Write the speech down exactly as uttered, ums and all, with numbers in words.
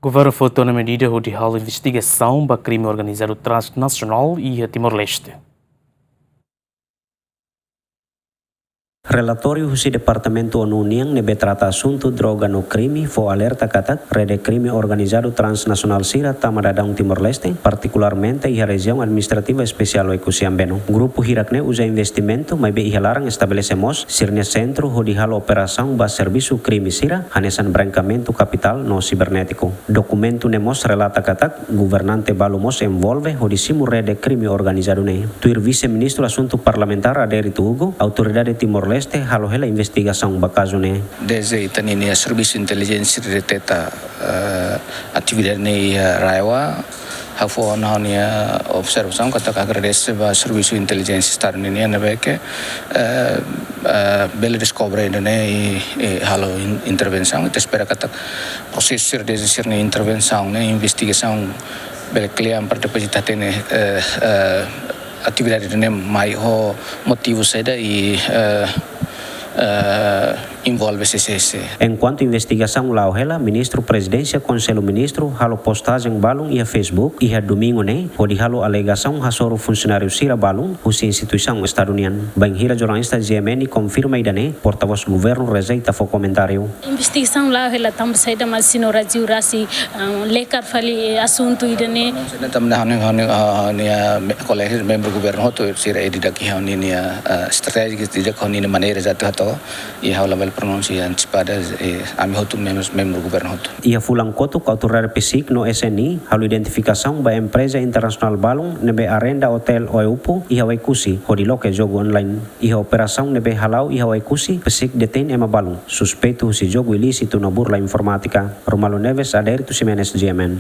Governu foti ona medida hodi halo investigasaun ba krime organizadu transnasionál iha Timor-Leste. Relatóriu husi Departamentu ONU nian ne'ebé trata asuntu droga no krime fó alerta katak rede krime organizadu transnasionál sira tama daudaun Timor-Leste, partikularmente iha Rejiaun Administrativa Espesiál Oekusi Ambeno. Grupu hirak ne'e uza investimentu maibé iha laran estabelese mós sira-nia sentru hodi halo operasaun ba servisu krime sira, hanesan brankeamentu kapitál no sibernétiku. Dokumentu ne'e mós relata katak governante balu mós envolve hodi simu rede krime organizadu ne'e. Tuir Vise-Ministru Asuntu Parlamentár Adérito Hugo, autoridade Timor-Leste halo hela investigasaun ba kazu ne'e. Dezde ita-nia servisu intelijénsia deteta, eh, atividade ne'e iha RAEOA, ha'u fó ona ha'u-nia observasaun katak agradese ba servisu intelijénsia Estadu nian ne'ebé ke, eh, eh, bele deskobre ida-ne'e i, i halo in-, intervensaun. Ita espera katak prosesu sira, dezde sira-nia intervensaun ne'e, investigasaun bele kle'an para depois ita hatene, eh, eh, atividade ne'e mai ho motivu saida i, eh, eh, envolve sé-sé-sé. Enkuantu investigasaun la'o hela, Ministru Prezidénsia Konsellu Ministru halo postajen balun iha Facebook iha domingu ne'e hodi halo alegasaun hasoru funsionáriu sira balun husi instituisaun Estadu nian. Bainhira jornalista G M N konfirma ida-ne'e, portavós governu rejeita fó komentáriu. Investigasaun la'o hela tanba saida mak señór Rajiv rasik, ah, lekar fali, eh, asuntu ida-ne'e. Tanba ha'u-nia, ha'u-nia, ah, ha'u-nia, ah, me-, kolega membru governu hotu sira edi daki ha'u-nia, ah, estratéjia, edi daki ha'u-nia maneira jatu hato'o, i ha'u labele pronunsia antesipada, eh, ami hotu membru, membru governu hotu. Iha fulan kotuk autoridade PCIC no S N I halo identifikasaun ba empreza internasionál balun ne'ebé arrenda otél Oe-Upu iha Oekusi hodi loke jogu online. Iha operasaun ne'ebé hala'o iha Oekusi, PCIC detein ema balun suspeitu husi jogu ilísitu no burla informátika. Romaldo Neves, Adérito Ximenes, G M N.